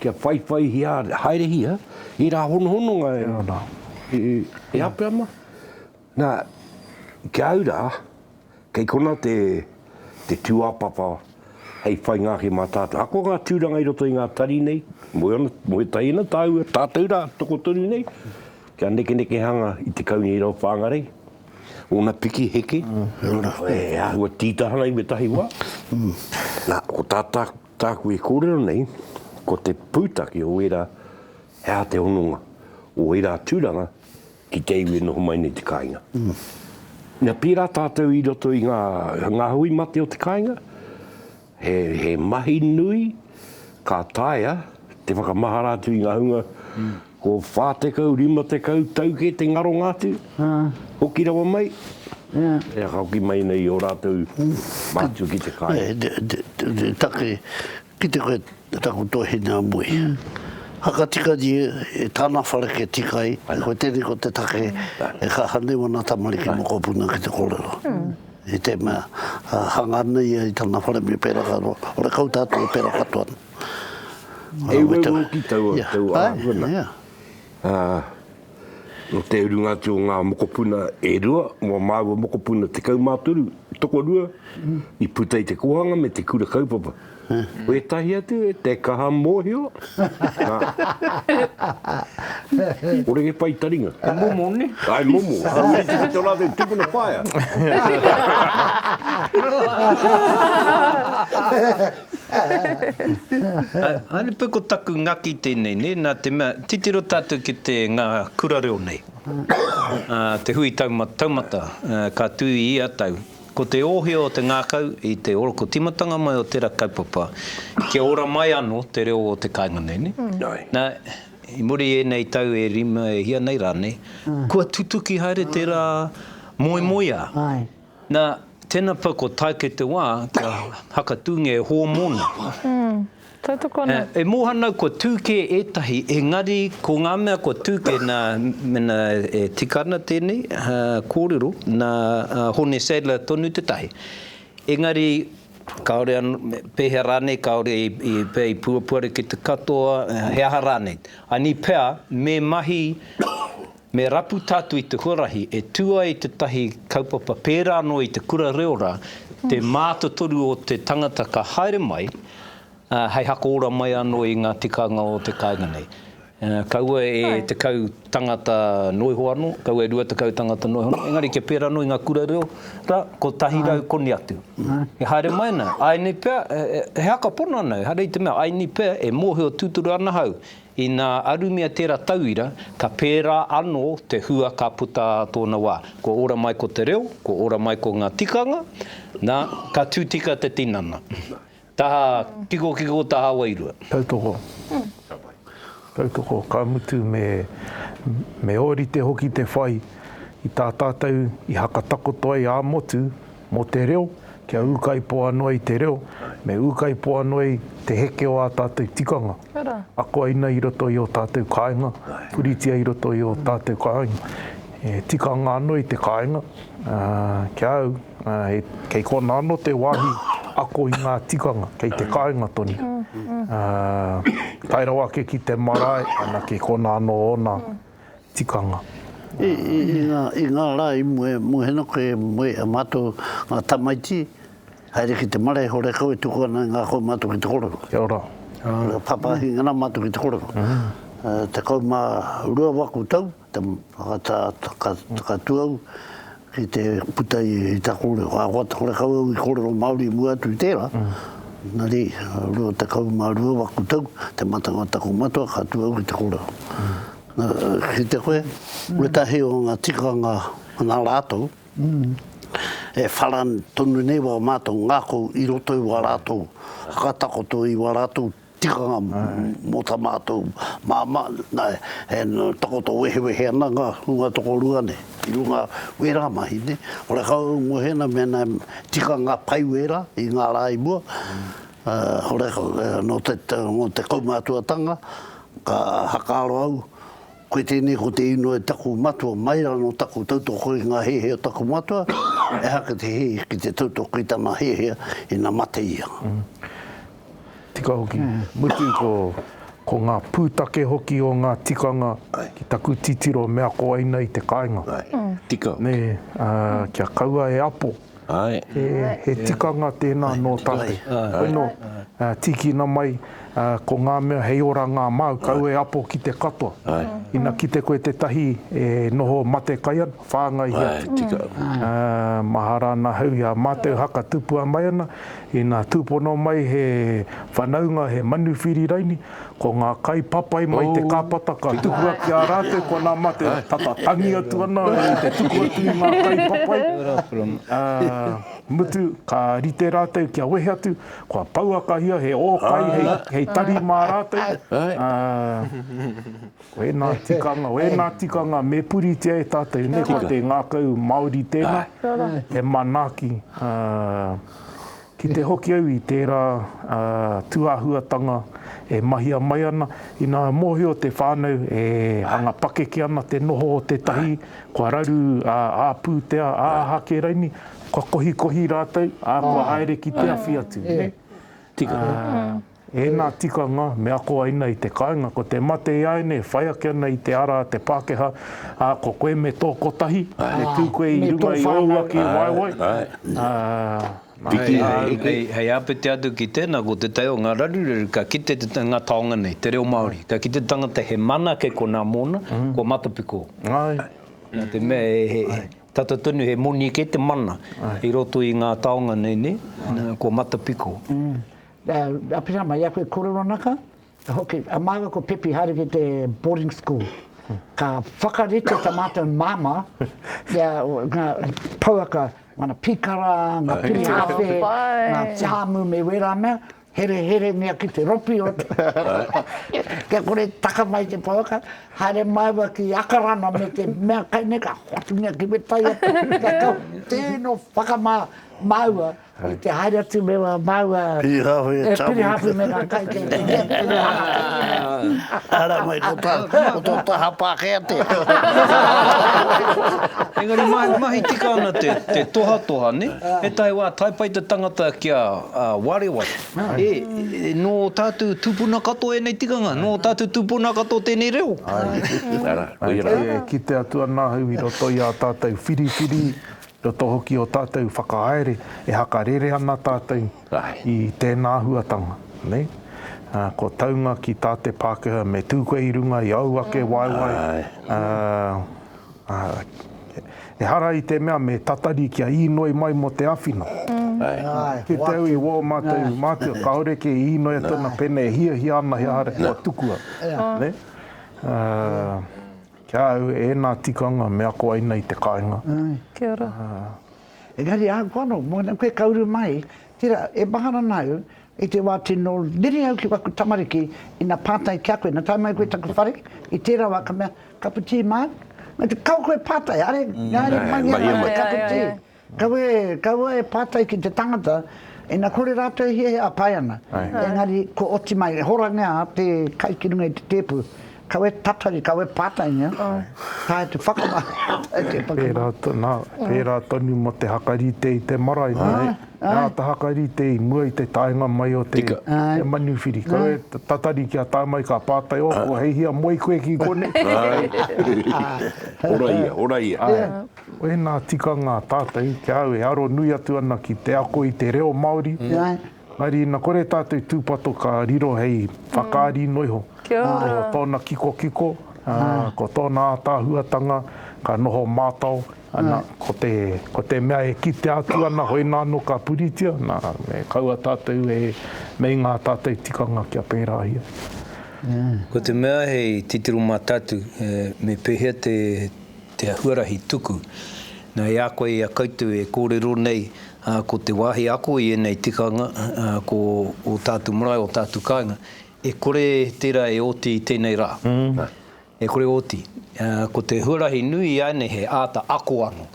kia whaiwhaihia haerehia ērā honohononga e, e, e Aperama. Nā, ki a au rā, Kei kona te, te tūāpapa hei whainga ake mā tātou. Ahakoa ngā tūranga i roto i ngā tari nei, moe ana, moe tahi ana tāua, tātou rā, tokotoru nei, kia nekenekehanga i te kaunihera o Whangarei, ōna piki heke, e āhua tītaha nei wētahi wā. Nā, ko tā, tā, tāku e kōrero nei, ko te pūtake o ērā, he aha te hononga o ērā tūranga ki te iwi e noho mai nei te kāinga. Ina pērā tātou i roto i ngā, ngā hui mate o te kāinga, he, he mahi nui ka taea te whakamahara atu i ngā hunga ko 40, 50 tau kē te ngaronga atu, hoki rawa mai, e ka hoki mai nei i ō rātou mātua ki te kāinga. Te, te, te take Kite koe taku tohine a Moe. Hakatika ni e tana whare ke tika ai, ko tenei ko te take e kaha nei wana tamariki mokopuna ki te korero. I te mea, hanga ana ia i tana whare me pera katoa, ore kau tatou e pera katoa ana. E uaua hoki taua ahua na. Nō te urunga atu o ngā mokopuna e rua, mō māua mokopuna 13, tokorua, i puta i te kōhanga me te kura kaupapa. Ko ētahi atu e te kaha mōhio, nā, kore e whai taringa. He momo, nē? Āe, momo. Ā, rite ki tō rātou tupuna whaea. Haere pea ko taku ngaki tēnei, nē, nā te mea, titiro tātou ki te ngā kura reo nei, te hui taumata, taumata ka tū i ia tau, ko te ōhio o te ngākau i te oroko tīmatanga mai o tērā kaupapa, kia ora mai anō te reo o te kāinga nei, nē. Nā, i muri i ēnei tau e rima, e hia nei rānei, kua tutuki haere tērā moemoeā. Na, tena pa ko tae ke te wa kia hakatūngia e hōmona. Mm, tautoko ana. E mōhio ana au kua tū kē ētahi, engari ko ngā mea kua tū kē nā, mena e tika ana tēnei kōrero, nā Hone Sadler tonu tētahi. Engari, kāore anō, pēhea rānei kāore i pea i puapuare ki te katoa, he aha rānei. Ani pea, me mahi Me rapu tātou i te huarahi e tū ai tētahi kaupapa pērā anō i te kura reo rā, te mātotoru o te tangata ka haere mai, ā, hei hakaora mai anō i ngā tikanga o te kāinga nei. Kaua e 10 tangata noa iho anō, kaua e 20 tangata noa iho anō, engari kia pērā anō i ngā kura reo rā, 100 koni atu. E haere mai ana, āinei pea, he hakapono ana, ehara i te mea, āinei pea e mōhio tūturu ana ahau Inā arumia tērā tauira, ka pērā anō te hua ka puta ā tōna wā. Kua ora mai ko te reo, kua ora mai ko ngā tikanga, nā, ka tū tika te tinana. Taha kikokiko, taha wairua. Tautoko. Tautoko, ka mutu me, me ōrite hoki te whai i tā tātou i hakatakoto ai ā-motu mō te reo, kia ūkaipō anō ai te reo, me ūkaipō anō ai te heke o ā tātou tikanga. Akoaina i roto i ō tātou kāinga, puritia i roto i ō tātou kāinga. E tikanga anō i te kāinga, ki a au, kei konā anō te wāhi. ako i ngā tikanga kei te kāinga tonu. Tae rawa ake ki te marae, ana ki kona anō ōna tikanga. I, i, i ngā, i ngā rā i mua, mua hena koe, moe a mātou ngā tamaiti, haere ki te marae, horekau e tuku ana i ngā kaumātua ki te kōrero. Kia ora. Ka pāpāhinga ana mātou ki te kōrero. 12 waku tau, Te whakatū au ki te puta i taku reo. Ahakoa horekau au i kōrero Māori i mua atu i tērā, engari 22 waku tau, te matanga o taku matua, ka tū au ki te kōrero. Kite koe, wētahi o ngā tikanga nā rātou, e whara tonu nei wā mātou ngākau i roto i wā rātou whakatakoto i wā rātou tikanga mō tā mātou māmā, nā, e takoto wehewehe ana ngā hunga tokorua nei i runga wērā mahi, nē. Horekau au ngohe ana mēnā e tika ngā pai wērā i ngā rā i mua, horekau, nō te, nō te kaumātuatanga, ka hakaaro au, koe tēnei ko te inoi taku matua mai rā nō taku tautoko i ngā hiahia o taku matua, ehake te hē ki te tautoko i tana hiahia ina mate ia. Tika hoki. Mutu ko, ko ngā pūtake hoki o ngā tikanga ki taku titiro me ako aina i te kāinga. Tika. Nē, ā, kia kaua e apo. He, he tikanga tēnā nō tātou. Koinō, ā, tīkina mai, ā, ko ngā mea hei oranga māu, kaua e apo ki te katoa. Ina kite koe tētahi e noho mate kai ana, whāngaihia atu. Tika. Ā, mahara ana ahau i a mātou haka tupua mai ana, Ina tūpono mai he whanaunga, he manuwhiri raini, ko ngā kai papai mai te kāpata ka tukua ki a rātou, ko nā mate tata tangi atu ana i te tuku atu i ngā kai papai. Ā, mutu, ka rite rātou kia wehe atu, kua pouakahia he ō kai hei, hei tari mā rātou. Ā, ko ēnā tikanga, ko ēnā tikanga me puritia e tātou, nē, ko te ngākau Māori tēnā, he manaaki, ā, Ki te hoki au i tērā tūāhuatanga e mahia mai ana, inā mōhio te whānau e hanga pakeke ana te noho o tētahi, kua raru ā-pūtea, ā-aha kē raini, kua kohikohi rātou, ā, kua haere ki te awhi atu, nē? Tika. Ēnā tikanga me ako aina i te kāinga, ko te mate i āianei e whai ake ana i te ara a te Pākehā, ā, ko koe me tō kotahi, me tū koe i runga i ōu ake waewae, ā, nā, Hei āpiti atu ki tēnā, ko tētahi o ngā raruraru ka kite te, ngā taonga nei, te reo Māori, ka kite te tangata he mana kei konā mōna, kua matapiko. Nā te mea he, tata tonu he moni kē te mana i roto i ngā taonga nei, nē, kua matapiko. Apirama, i a koe korero ana ka, hoki, a māua ko Pepi haere ki te boarding school. Ka whakarite ta mātou māmā, ia, ngā pouaka, ngana pīkara, ngā pirihāwhe, ngā tiāmu me wērā mea, hereherengia ki te ropi o te, kia kore taka mai te pouaka, haere māua ki Akarana me te mea kai nei, ka hoatungia ki Wetaia, kia kau tēno whakamā māua, I te haere atu me wā māua Pirihāwhe e pirihāwhe me ngā kai kei te hea te hanga. Ara mai ko tā, ko tō taha Pākehā tērā. Engari mahi, mahi tika ana te, te tohatoha, ne? Ētahi wā tae pai te tangata kia wareware. E, e, nō tātou tūpuna katoa ēnei tikanga, nō tātou tūpuna katoa tēnei reo. Ara, koia rā. E kite atu ana ahau i roto i ā tātou whiriwhiri Roto hoki o tātou whakahaere e hakarere ana tātou i tēnā āhuatanga, nē? Kua taunga ki tā te Pākehā me tū koe i runga i āu ake waewae, ā, ehara i te mea me tatari kia īnoi mai mō te āwhina. Kite au i wō mātou mātua, kāore kē i īnoi atu ana pēnei e hiahia ana he aha kua tukua, nē? Ki a au, ēnā tikanga me ako aina i te kāinga. Kia ora. Engari ahakoa anō, mōna koe ka uru mai, tērā, e mahara ana au, i te wā tino rere au ki waku tamariki, ina pātai ki a koe, ina tae mai koe taku whare, i tērā wā ka mea, kapu tī māu? Me te, kaua koe pātai, haere, haere mai ana te kapu tī. Kaua e, kaua e pātai ki te tangata, ina kore rātou e hiahia, pai ana. Engari, kua oti mai, horangia te kai ki runga i te tēpu. Kawe tatari, kawe pātaingia, taea te whakamahi, taea te whakamahi. Pērā, nā, pērā tonu mō te hakarite i te marae, nē, me āta hakarite i mua i te taenga mai o te, te manuwhiri. Kawe tatari kia tae mai ka pātai, oh, ko hei hia moe koe ki konei? Ora ia, ora ia. Āe. Wēnā tikanga a tātou, ki a au e aro nui atu ana ki te ako i te reo Māori, Engari ina kore tātou tūpato ka riro hei whakaari noa iho. Kia ora. Ko tōna kikokiko, ko tōna ātaahuatanga ka noho mātao, ana, ko te, ko te mea e kitea atu ana hoina anō ka puritia, nā, me kaua tātou e meinga ā tātou tikanga kia pērāhia. Ko te mea hei titiro mā tātou, me pēhea te, te huarahi tuku. Nā, i a koe, i a koutou e kōrero nei, ā, ko te wāhi ako i ēnei tikanga, ā, ko ō tātou marae, ō tātou kāinga, e kore tērā e oti i tēnei rā. E kore oti. Ā, ko te huarahi nui i āianei he āta ako anō.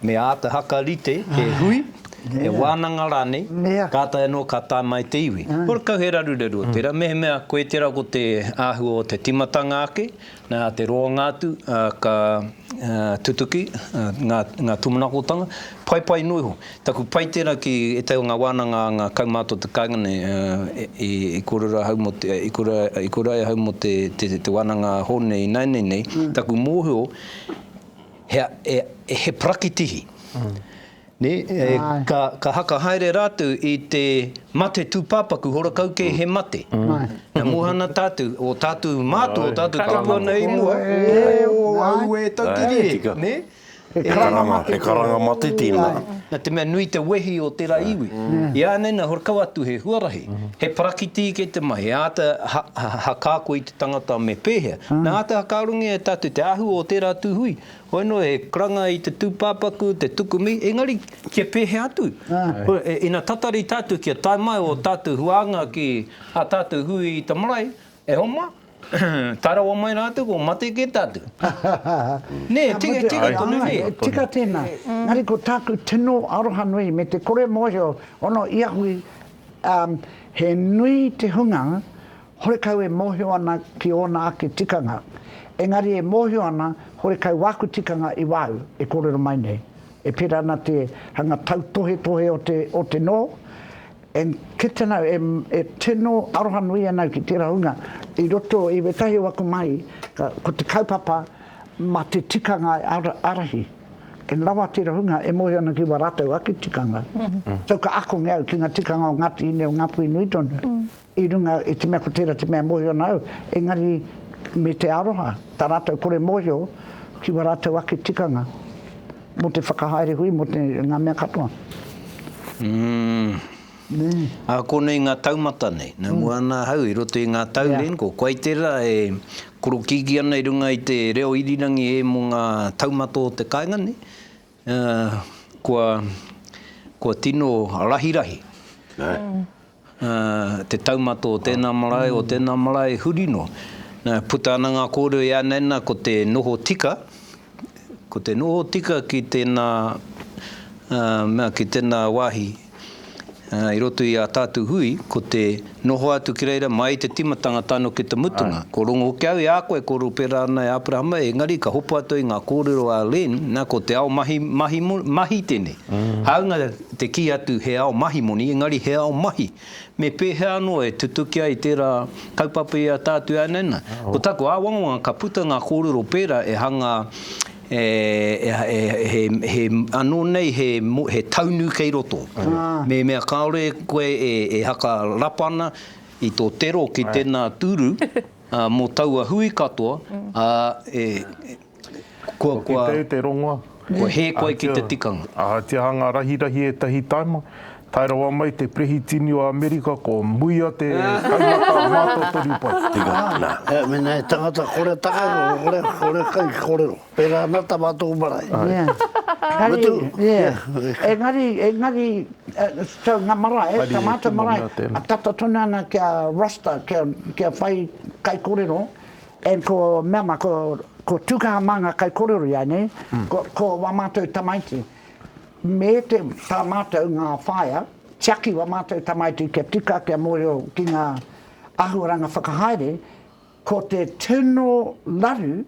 Me āta hakarite he hui, he wānanga rānei, kātahi anō ka tae mai te iwi. Horekau he raruraru o tērā, mehemea koe tērā ko te āhua o te tīmatanga ake, Nā te roanga atu ka tutuki ngā tūmanakotanga, paipai noa iho. Taku pai tērā ki ētahi o ngā wānanga a ngā kaumātua o te kāinga nei, i kōrero ahau mō te, i kōrero ai ahau mō te wānanga a Hōne ināianei nei, taku mōhio he parakitihi. Nē, ka, ka haka haere rātou i te mate tūpāpaku, horakau kē he mate. Nā, moe ana tātou, o tātou mātua, o tātou tupuna i mua, o, auē taukiri e, nē? He karanga mate. He karanga mate tēnā. Nā te mea nui te wehi o tērā iwi. I ānei nā, horakau atu he huarahi, he parakitī kei te mahi, he āta hakaako i te tangata me pēhea. Nā, āta hakaarongia e tātou te āhua o tērā tū hui, Hoi noa, he karanga i te tūpāpaku, te tukumi, engari kia pēhea atu? Ina tatari tātou kia tae mai ō tātou huānga ki ā tātou hui i te marae, e homa, tae rawa mai rātou ko mate kē tātou. Nē, tika, tika tonu nē. Tika tēnā. Engari ko tāku tino aroha nui me te kore mōhio, ono ia hui, he nui te hunga Horekau e mōhio ana ki ōna ake tikanga, engari e mōhio ana horekau wāku tikanga i wāu e kōrero mai nei. E pērā ana te hanga tautohetohe o te, o te noho, and kite ana au, e, e tino aroha nui ana au ki tērā hunga i roto i wētahi o aku mahi, ka, ko te kaupapa mā te tikanga e ara, ārahi. And rawa tērā hunga e mōhio ana ki wā rātou ake tikanga. So ka akongia au ki ngā tikanga o Ngāti Hine, o Ngāpuhi nui tonu. I runga i te mea ko tērā te mea mōhio ana au, engari me te aroha, tā rātou kore mōhio ki wā rātou ake tikanga mō te whakahaere hui, mō te, ngā mea katoa. Mm. Nē. Ā, konei ngā taumata nei. Nā mua ana ahau i roto i ngā tau Yeah. len, ko koe tērā e korokīkī ana i runga i te reo irirangi e mō ngā taumata o te kāinga nei, ā, kua, kua tino rahirahi. Nē. Te taumata o tēnā marae, o tēnā marae huri noa. Nā, puta ana ngā kōrero i a Nana ko te noho tika, ko te noho tika ki tēnā mea, ki tēnā wāhi i roto i ā tātou hui, ko te noho atu ki reira mai i te tīmatanga tae noa ki te mutunga. Ko rongo hoki au i a koe, kōrero pērā ana e Aperahama, engari ka hopu atu i ngā kōrero a Len, nā, ko te ao mahi, mahi, mahi tēnei. Hāunga te kī atu he ao mahi moni, engari he ao mahi. Me pēhea anō e tutuki ai tērā kaupapa i a tātou ānana? Ko taku āwangawanga ka puta ngā kōrero pērā e hanga, e, e, he, he, anō nei he, he taunu kei roto. Mehemea kāore koe e, e haka rapa ana i tō tero ki tēnā tūru, ā, mō taua hui katoa, ā, e, Kua, kua. Kite te rongoa. Kua hē koe ki te tikanga. Ahatia hanga rahirahi ētahi taima, tae rawa mai te Perehitini o Amerika ko muia te taumata mātotoru pai. Tika, nā. Ea, mena he tangata kore taka, kore, kore kai korero. Pera ana ta matou marae. Yeah. Engari, yeah. Engari, engari, so nga marae, ta matou marae, tata tonu ana kia roster, kia, kia whai kaikorero, And ko mea ma, ko, ko Tukaha mā ngā kaikorero i a nei, ko, ko wā mātou tamaiti. Me te, tā mātou ngā whaea, tiaki wā mātou tamaiti kia tika, kia mōhio ki ngā āhuaranga whakahaere. Ko te tino raru,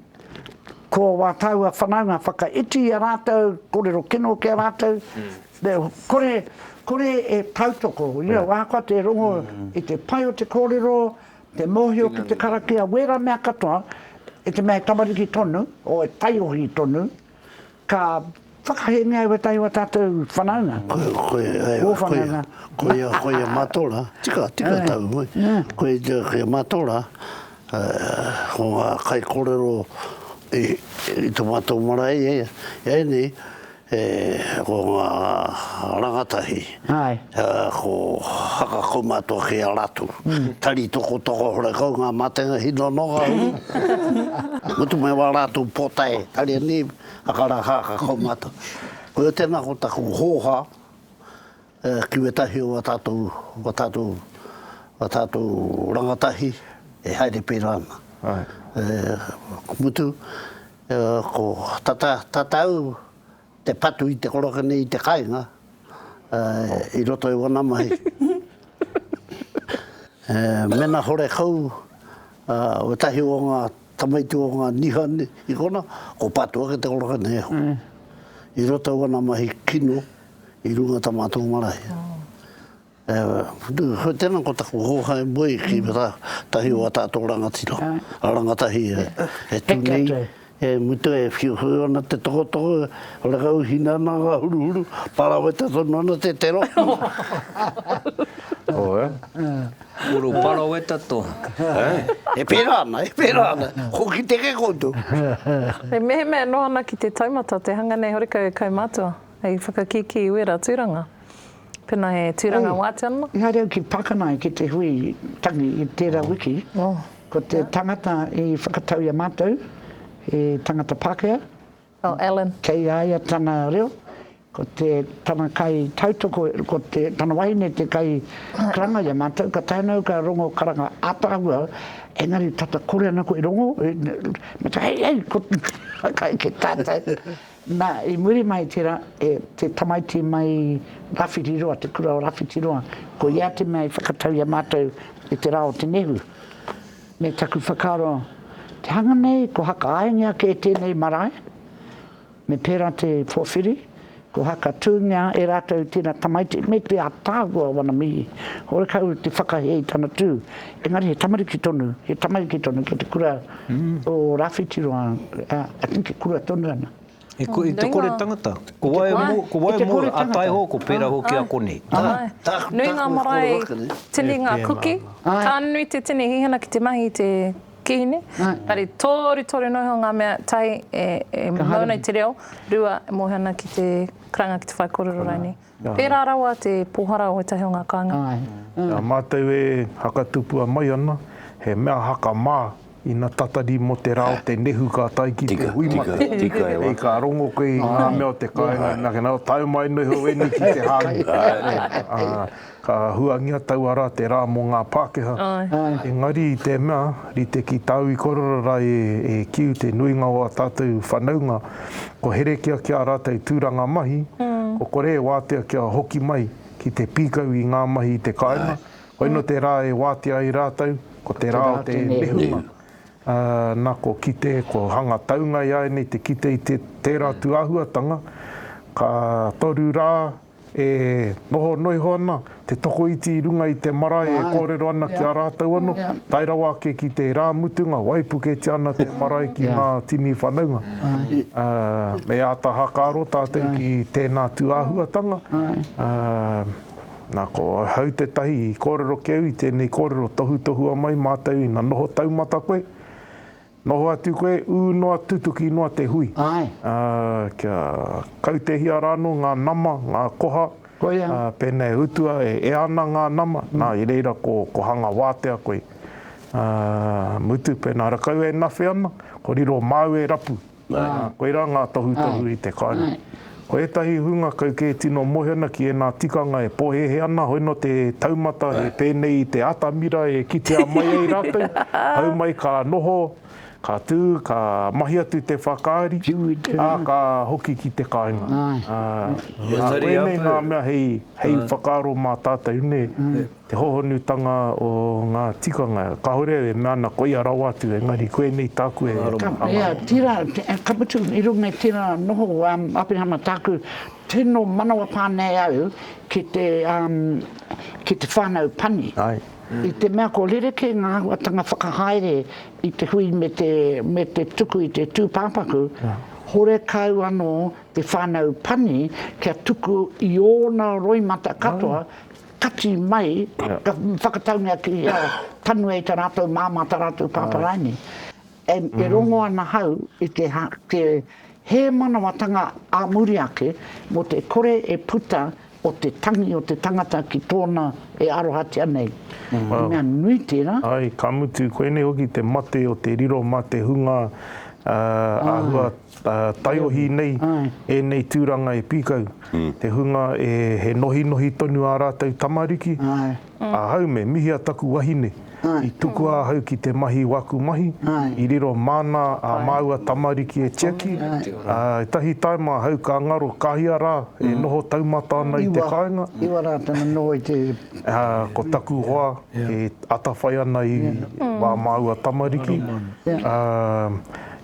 ko wā tāua whanaunga whakaiti i a rātou, kōrero kino ki a rātou, kore, kore e tautoko, you know, ahakoa te rongo i te pai o te kōrero, te mōhio ki te karakia, wērā mea katoa, i te mea he tamariki tonu, o e taiohi tonu, Ka whakahēngia e wētahi o ā tātou whanaunga. Ō whanaunga. Koia, koia mātou rā. Tika, tika tāu moe. Koia, koia mātou rā, ko ngā kaikōrero i, i tō mātou marae i ēnei, ko ngā rangatahi. Ko haka kaumātua ki a rātou. Tari tokotoko horekau ngā matenga hino nō ngā uru. Mutu mai wā rātou pōtae, tari ani haka rā haka kaumātua. Koia tēnā ko taku hōhā ki wētahi o a tātou, o a tātou, o a tātou rangatahi e haere pērā ana. Mutu, ko tata, tatau te patu i te koroke nei i te kainga i roto i wana mahi. Mena horekau wetahi o nga tamaiti o nga niha i kona, ko patu ake te koroke nei e I roto i wana mahi kino i runga ta matou marae. Ko tena ko taku hoha e moe ki tahi o a tatou rangatira, a rangatahi e tu nei, e mutu e whiuwhiu ana te tokotoko, horekau hina ana nga huruhuru, paraweta tonu ana te tero. Uru paraweta to. E pera ana, e pera ana, ko kite ke koutou. Mehemea e noho ana ki te taumata te hanga nei horekau e kaumatua hei whakakīkī i wera turanga. Pēnā he tūranga wātea ana. I haere au ki Pakanae ki te hui tangi i tērā wiki. Ko te tangata i whakatau i a mātou, he tangata Pākehā. Oh, Alan. Kei a ia tana reo. Ko te tana kai tautoko, ko te tana wahine te kai karanga i a mātou. Ka tae ana au ka rongo karanga ātaahua, engari tata kore ana koe i rongo. Me te hei, hei, ko ka eke tātou. Nā, i muri mai i tērā, e te tamaiti mai Rawhitiroa, te kura o Rawhitiroa, ko ia te mea i whakatau i a mātou i te rā o te nehu. Me taku whakaaro, te hanga nei, ko Hakaaengia kē tēnei marae, me pērā te pōwhiri, ko Hakatūngia e rātou tērā tamaiti, me te ātaahua o wana mihi, horekau te whakahē i tana tū, engari he tamariki tonu, he tamariki tonu kei te kura o Rawhitiroa, I think e kura tonu ana. I te kore tangata. Ko wai mo, ko wai mo, a taiho ko pera hoki a konei. Nui ngā marae, tini ngā kuki, ka nui te tini hihina ki te mahi i te kihini, engari torutoru noa iho ngā mea, tahi e mau ana i te reo, rua e mōhio ana ki te karanga ki te whaikōrero rainei. Pērā rawa te pōhara o ētahi o ngā kāinga. I a mātou e hakatupua mai ana, he mea hakamā ina tatari mō te rā o te nehu ka tae ki te hui mate. Hei ka rongo koe i ngā mea o te kāinga, nā, kena, tae mai noa iho ēnei ki te hāngi. Ka huangia taua rā te rā mō ngā Pākehā. Engari i te mea, rite ki tāu i kōrero rā e Kiu te nuinga o ā tātou whanaunga, ko herekia ki ā rātou tūranga mahi, ko kore e wātea kia hoki mai ki te pīkau i ngā mahi i te kāinga, koino te rā e wātea ai rātou, ko te rā o te nehunga. Ā, nā, ko kite, ko hanga taunga i a ēnei te kite i te, tērā tūāhuatanga, ka toru rā, E noho noa iho ana te tokoiti i runga i te marae e kōrero ana ki a rātou anō, tae rawa ake ki te rā mutunga, waipuketia ana te marae ki ngā tini whanaunga. Ā, me āta hakaaro tātou ki tēnā tūāhuatanga. Ā, nā, ko ahau tētahi i kōrero ki au i tēnei kōrero, tohutohua mai mātou ina noho taumata koe, Noho atu koe, ū noa, tutuki noa te hui. Āe. Ā, kia kautehia rānō ngā nama, ngā koha, Koia. ā, pēnā e utua, e ea ana ngā nama, nā, i reira ko, ko hanga wātea koe. Ā, mutu, pēnā rakau e nawhe ana, ko riro māu e rapu. Ā, koirā ngā tohutohu i te kāinga. Ko ētahi hunga kau kē tino mōhio ana ki ēnā tikanga e pōhēhē ana, hoi nō te taumata he pēnei i te atamira e kitea mai ai rātou, hau mai ka noho, Ka tū, ka mahi atu te whakaari, ā, ka hoki ki te kāinga. Ā, koinei ngā mea hei, hei whakaaro mā tātou, nē, te hohonutanga o ngā tikanga. Kāore au e mea ana koia rawa atu, engari koinei tāku e anga ana. Ia, tērā, ka mutu i runga i tērā noho a Aperahama tāku tino manawapā nei au ki te, ki te whānau pani. I te mea ko rerekē ngā āhuatanga whakahaere i te hui me te, me te tuku i te tūpāpaku, horekau anō te whānau pani kia tuku i ōna roimata katoa, kati mai, ka whakataungia ki hea tanu ai ta rātou māmā, ta rātou pāpā rānei. E rongo ana hau i te, te hēmanawatanga ā muri ake mō te kore e puta o te tangi o te tangata ki tōna e arohatia nei. He mea nui tērā. Āe, ka mutu, koinei hoki te mate o te riro mā te hunga āhua taiohi nei ēnei tūranga e pīkau. Te hunga e he nohinohi tonu ā rātou tamariki. Ahau me mihia taku wahine. I tukua ahau ki te mahi i waku mahi, i riro māna ā māua tamariki e tiaki, ā, ētahi taima ahau ka ngaro, ka hia rā e noho taumata ana i te kāinga. Iwa rā tana noho i te. Ā, ko taku hoa e atawhai ana i wā māua tamariki, ā,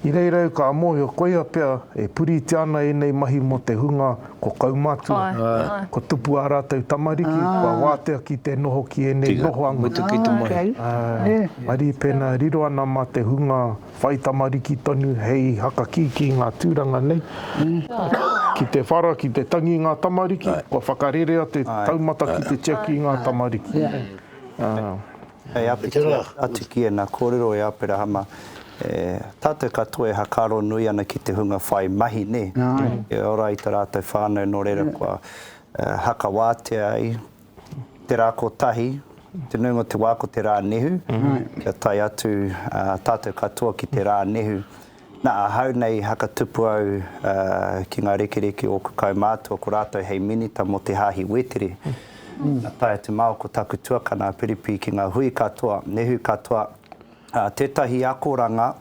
i reira au ka mōhio koia pea e puritia ana ēnei mahi mō te hunga Ko kaumātua, ko tupu ā rātou tamariki, kua wātea ki te noho ki ēnei nohoanga. Mutu ki te mahi. Engari pēnā riro ana mā te hunga whai tamariki tonu hei hakakīkī ngā tūranga nei. Ki te whara, ki te tangi ngā tamariki, kua whakarerea te taumata ki te tiaki i ngā tamariki. Hei āpiti atu ki ēnā kōrero e Aperahama, tātou katoa e hakaaro nui ana ki te hunga whai mahi, nē? E ora ai tā rātou whānau, nō reira kua hakawātea ai te rā kotahi, te nuinga o te wā ko te rā nehu, kia tae atu tātou katoa ki te rā nehu. Nā, ahau nei i hakatupu au ki ngā rekereke o ōku kaumātua, ko rātou hei minita mō te Hāhi Wētere. Nā, tae atu māua ko taku tuakana a Piripi ki ngā hui katoa, nehu katoa. Ā, tētahi akoranga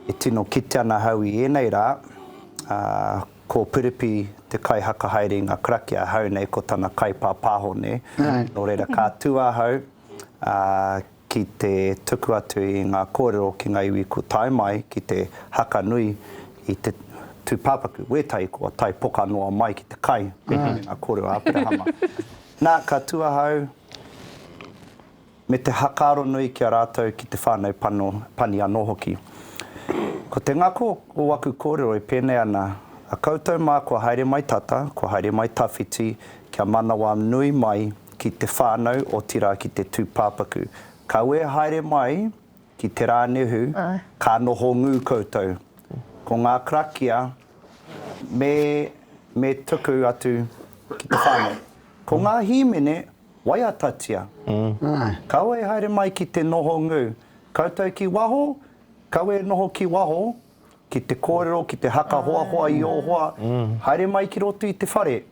e tino kite ana ahau i ēnei rā, ā, ko Piripi te kaihakahaere i ngā karakia, ahau nei ko tana kaipāpāho, nē. Nō reira, ka tū ahau, ā, ki te tuku atu i ngā kōrero ki ngā iwi kua tae mai ki te haka nui i te tūpāpaku, wētahi kua tae poka noa mai ki te kai me ngā kōrero a Aperahama. Nā, ka tū ahau me te hakaaro nui ki a rātou ki te whānau pano, pani anō hoki. Ko te ngako o aku kōrero e pēnei ana, a koutou mā kua haere mai tata, kua haere mai tawhiti, kia manawa nui mai ki te whānau, otirā ki te tūpāpaku. Kaua e haere mai ki te rā nehu, ka noho ngū koutou. Ko ngā karakia me me tuku atu ki te whānau. Ko ngā hīmene, waiatatia. Kaua e haere mai ki te noho ngū. Koutou ki waho, kaua e noho ki waho, ki te kōrero, ki te haka hoahoa i ō hoa, haere mai ki roto i te whare.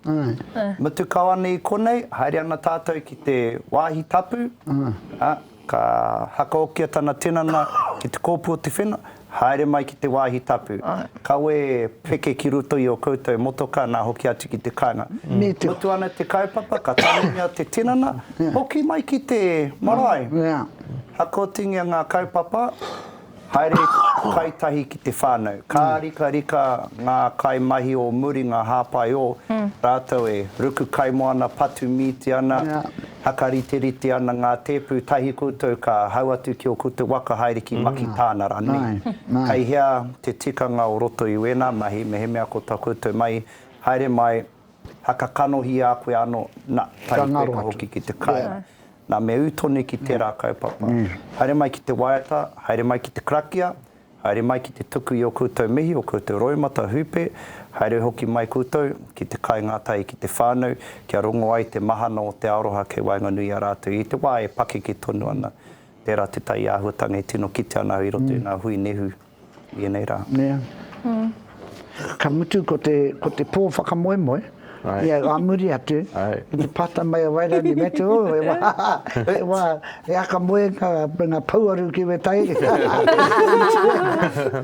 Mutu kau ana i konei, haere ana tātou ki te wāhi tapu, ā, ka hakaokia tana tinana ki te kōpū o te whenua, haere mai ki te wāhi tapu. Kawe peke ki roto i ō koutou motokā, nā hoki atu ki te kāinga. Mutu ana te kaupapa, ka tanumia te tinana, hoki mai ki te marae. Hakaotingia ngā kaupapa, Haere kai tahi ki te whānau. Ka rikarika ngā kaimahi o muri, ngā hāpai o, rātou e ruku kaimoana, patu mīti ana, hakariterite ana ngā tēpu, tahi koutou ka hau atu ki ō koutou waka haere ki Makitāna rānei. Kei hea te tikanga o roto i wēnā mahi, mehemea ko tā koutou mahi, haere mai, hakakanohi i a koe anō, na, tahi koe ka hoki ki te kāinga. Nā, me ū tonu ki tērā kaupapa. Haere mai ki te waiata, haere mai ki te karakia, haere mai ki te tuku i ō koutou mihi, ō koutou roimata hūpē, haere hoki mai koutou ki te kai ngātahi ki te whānau, kia rongo ai te mahana o te aroha kei waenganui i a rātou i te wā e pakeke tonu ana. Tērā tētahi āhuatanga e tino kitea ana au i roto i ngā hui nehu i ēnei rā. Ka mutu ko te, ko te pō whakamoemoe. Ia, ā muri atu, i te pata mai o Wairangi me te, oh, he wā, he wā, he aka moe ngā, ngā pouaru ki wētahi.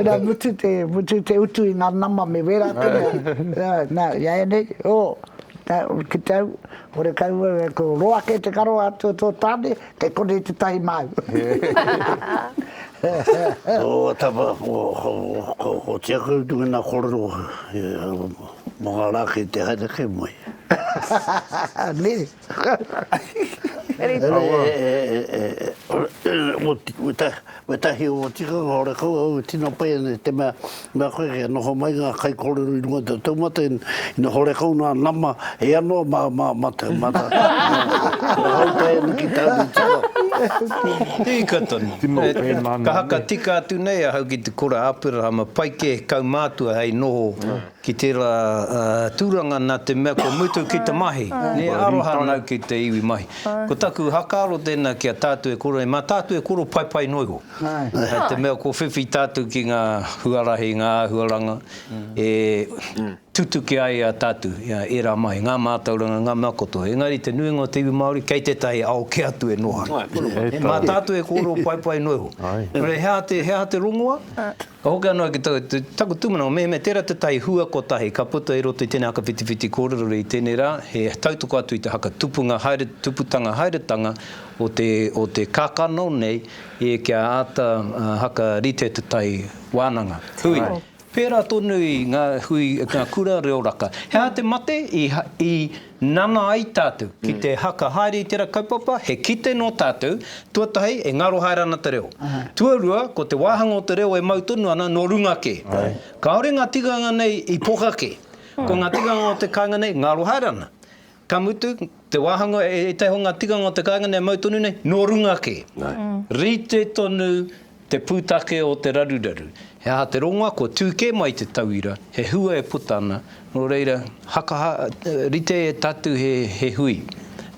Nā, mutu te, mutu te utu i ngā nama me wērā te mea. Nā, nā, i a ēnei, oh, nā, ki te au, horekau au, ko roa kē te karo atu o tō tāne, Kei konei tētahi māu. O tapa, ko tia koutou ngā kōrero mō ngā rā kei te haere kē mai. Nē. Wētahi o tikanga horekau au e tino pai ana i te mea, mea koe kia noho mai ngā kaikōrero i runga i te taumata ina horekau ngā nama he anō mā mā mā te mā te whakahau ana ki tāu tika. Tika tonu. Tino pēnā nā Ka haka tika atu nei ahau ki te kura Aperahama pai kē he kaumātua hei noho ki tērā tūranga nā te mea kua mutu ki te mahi, nē, aroha nau ki te iwi mahi. Ko taku hakaaro tēnā ki a tātou e koro nei, mā tātou e koro paipai noa iho. Nā te mea kua whiwhi tātou ki ngā huarahi, ngā āhuaranga e tutuki ai a tātou ērā mahi, ngā mātauranga, ngā mea katoa. Engari te nuinga o te iwi Māori kei tētahi ao kē atu e noho ana. Mā tātou e kōrero paipai noa iho. Nō reira, he aha te, he aha te rongoa? Ka hoki anō ki taku tūmanako, mehemea tērā tētahi hua kotahi ka puta i roto i tēnei haka whitiwhiti kōrero i tēnei rā, he tautoko atu i te haka tupunga haere, tuputanga haeretanga o te, o te kākano nei e kia āta haka rite te tai wānanga. Hui. Pērā tonu i ngā hui, ngā kura reo raka. He aha te mate i, i Nana ai tātou ki te haka haere i tērā kaupapa, he kite nō tātou, tuatahi, e ngaro haere ana te reo. Tuarua, ko te wāhanga o te reo e mau tonu ana nō runga kē. Kāore ngā tikanga nei i poka kē. Ko ngā tikanga o te kāinga nei, ngaro haere ana. Ka mutu, te wāhanga, ētahi o ngā tikanga o te kāinga nei e mau tonu nei, nō runga kē. Rite tonu Te pūtake o te raruraru. He aha te rongoa, kua tū kē mai te tauira, he hua e puta ana, nō reira, haka, rite e tatu he, he hui,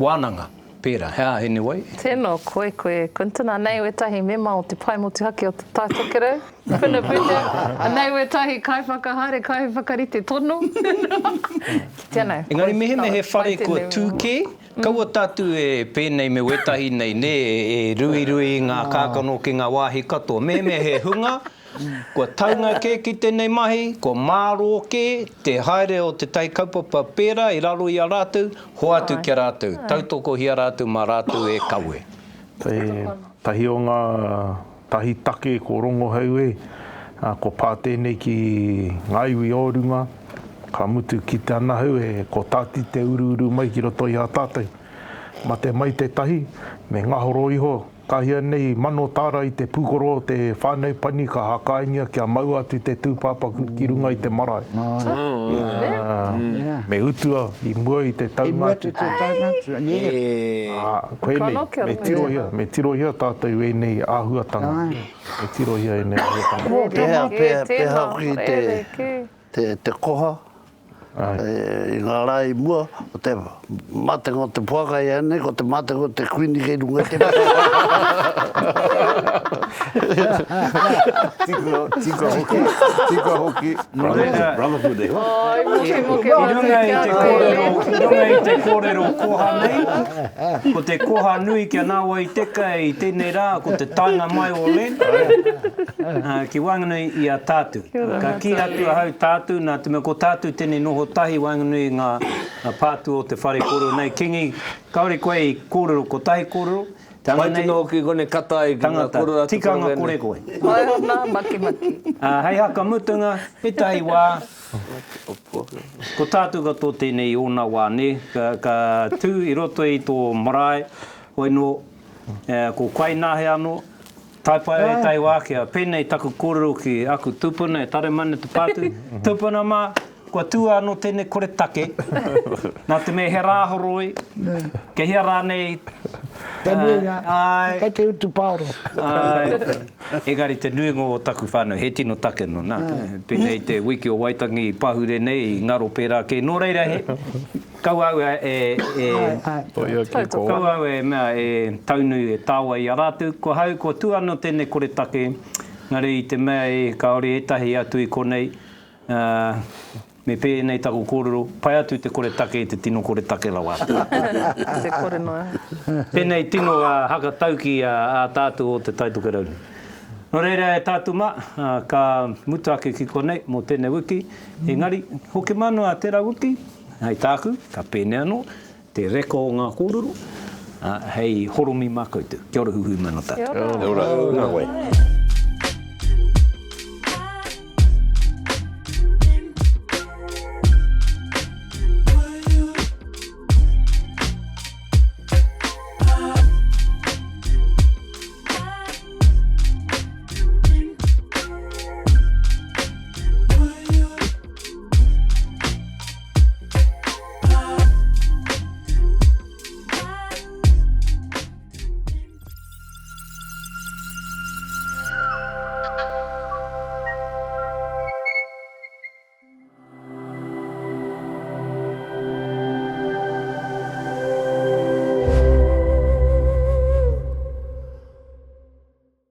wānanga, pērā. He aha anyway? Tēnō koe koe Quinton, anei wētahi mema o te Pae Motuhake o Te Tai Tokerau, Puna Puna, anei wētahi kaiwhakahaere, kaiwhakarite tono. Ki tēnei. Engari mehemea he whare kua tū kē, Kaua tātou e pēnei me wētahi nei, nē, e ruirui i ngā kākano ki ngā wāhi katoa. Mehemea he hunga, kua taunga kē ki tēnei mahi, kua mārō kē te haere o te tai kaupapa pērā i raro i a rātou, hoatu ki a rātou, tautokohia rātou mā rātou e kawe. Tahi o ngā tahi take ko Rongohau e, ko pā tēnei ki ngā iwi o runga, ka mutu ki te anahau e, ko tāti te uruuru mai ki roto i a tātou. Mate mai tētahi, me ngahoro iho, ka hia nei mano tāra i te pūkoro o te whānau pani ka hākaingia kia mau atu te tūpāpaku ki runga i te marae. Me utua i mua i te taunga atu. Koinei, me tirohia, me tirohia tātou ēnei āhuatanga. Me tirohia ēnei āhuatanga. Pēhea, pēhea, pēhea hoki te, te, te koha i ngā rā i mua, o te matenga o te poaka i ēnei, ko te matenga o te kuini kei runga i te Tika, tika hoki, tika hoki. Brotherhood e hoa. Oi, mokemoke I runga i te kōrero, i runga i te kōrero koha nei, ko te koha nui ki a Nāwai Teka i tēnei rā, ko te taenga mai o Len, ki waenganui i a tātou. Ka kī atu ahau tātou, nā te mea ko tātou tēnei noho tahi waenganui i ngā pātū o te whare kōrero nei. Kingi, kāore koe i kōrero kotahi kōrero, Te anga nei. Pai hoki kone kata ai ki nga korero atu Tikanga kore koe. Waiho na, makimaki. Hei haka mutunga, etahi wā, ko tātou katoa tēnei i ōna wā, nē, ka tū i roto i tō marae, hoi nō, ko Kwainahe anō, tae pai ai ētahi wā kia pēnei taku kōrero ki aku tūpuna e Taremane te pātū, tūpuna mā, Kua tū anō tēnei kore take, nā te mea he rāhoroi, kei hea rānei, Te nuinga, āe, kei te utu paoro. Āe, engari te nuinga o taku whānau, he tino take nō, nā, pēnei i te wiki o Waitangi i pahure nei, i ngaro pērā kē, nō reira, he, kaua au e, e, kaua au e mea e taunu, e tāwai i a rātou, ko hau, kua tū anō tēnei kore take, engari i te mea e, kāore ētahi atu i konei, Ā, Me pēnei taku kōrero, pai atu te kore take i te tino kore take rawa atu. Te kore noa. Tēnei tino haka tauki ā tātou o Te Tai Tokerau nei. Nō reira e tātou mā, ka mutu ake ki konei mō tēnei wiki, engari, hoki mā noa tērā wiki, hei tāku, ka pēnei anō, te reka o ngā kōrero, hei horomi mā koutou. Kia ora huhui mano tātou. Kia ora. Kia ora. Ngā wai.